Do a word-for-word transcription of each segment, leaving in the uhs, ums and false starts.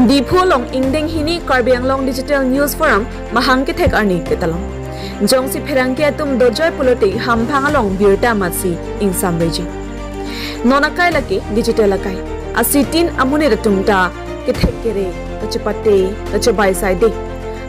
Diphu along ingdeng hini Karbi Anglong Digital News Forum mahang kethek arni ketalon. Jongsi pherangke atum dojoi pulote hamphang along birta amatsi ingsamreji. Non akai lake digital akai. Asitin amonit atum ta kethek kere, kachepate, kachebai saide.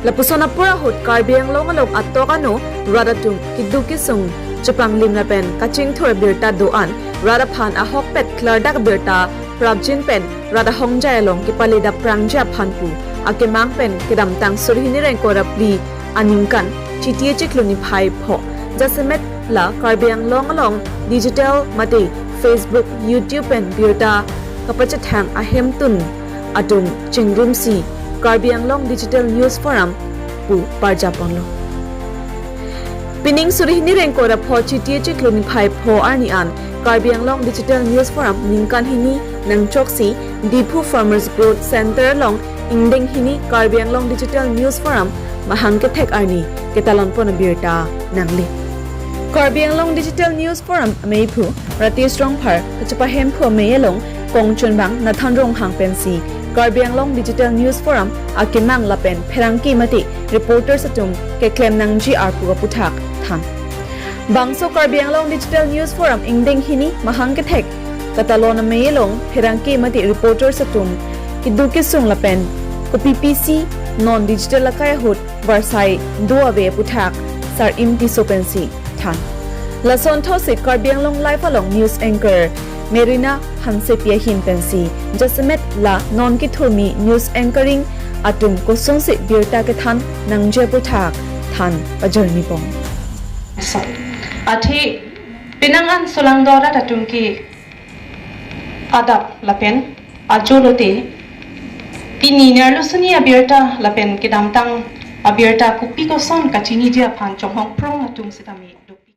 Lapuson apor ahut Karbi Anglong along atok ano rat atum keduk kesung chepanglim lapen kachingthur birta do-an, rat aphan ahokpet klardak birta prapjin pen rat ahongjai along kepale dapprangji aphan pu akemang pen kedamtang suri hini ra ingkoi ra phli aningkan Chiti achiklo niphai pho jasemet la Karbi Anglong along digital mate Facebook, YouTube pen birta kapachethang ahemtun atum chingrumsi Karbi Anglong Digital News Forum pu parjaponlo. Pining suri hini ra ingkoi ra pho Chiti achiklo niphai pho arni an Karbi Anglong Digital News Forum ningkan hini nangchoksi Diphu Farmers Growth Center along ingdeng hini Karbi Anglong Digital News Forum mahang kethek arni ketalonpon abirta nangli. Karbi Anglong Digital News Forum ameiphu Ratesh Rongphar kachepahemphu amei along kongchunbang Nathan Ronghang pensi Karbi Anglong Digital News Forum akemang lapen pherangke mate reporters atum keklem nangji arpu aputhak than. Bangso Karbi Anglong Digital News Forum ingdeng hini mahang kethek katalon amei along pherangke mate reporters atum keduk kesung lapen kopi pisi non digital akai ahut varsai do ave aputhak Sar-im Tisso pensi than. Lason thotsi Karbi Anglong Live along news anchor Merina Hansepi ahin pensi jasemet la non kethurmi news anchoring atum kosonsi birta kethan nangji aputhak than pajirnipon. So, athe penang an solangdo arat atum ke adap lapen ajo lote pini nerlo suni abirta lapen kedamtang abirta kopi koson kachiniji aphan chonghong prong atum sitame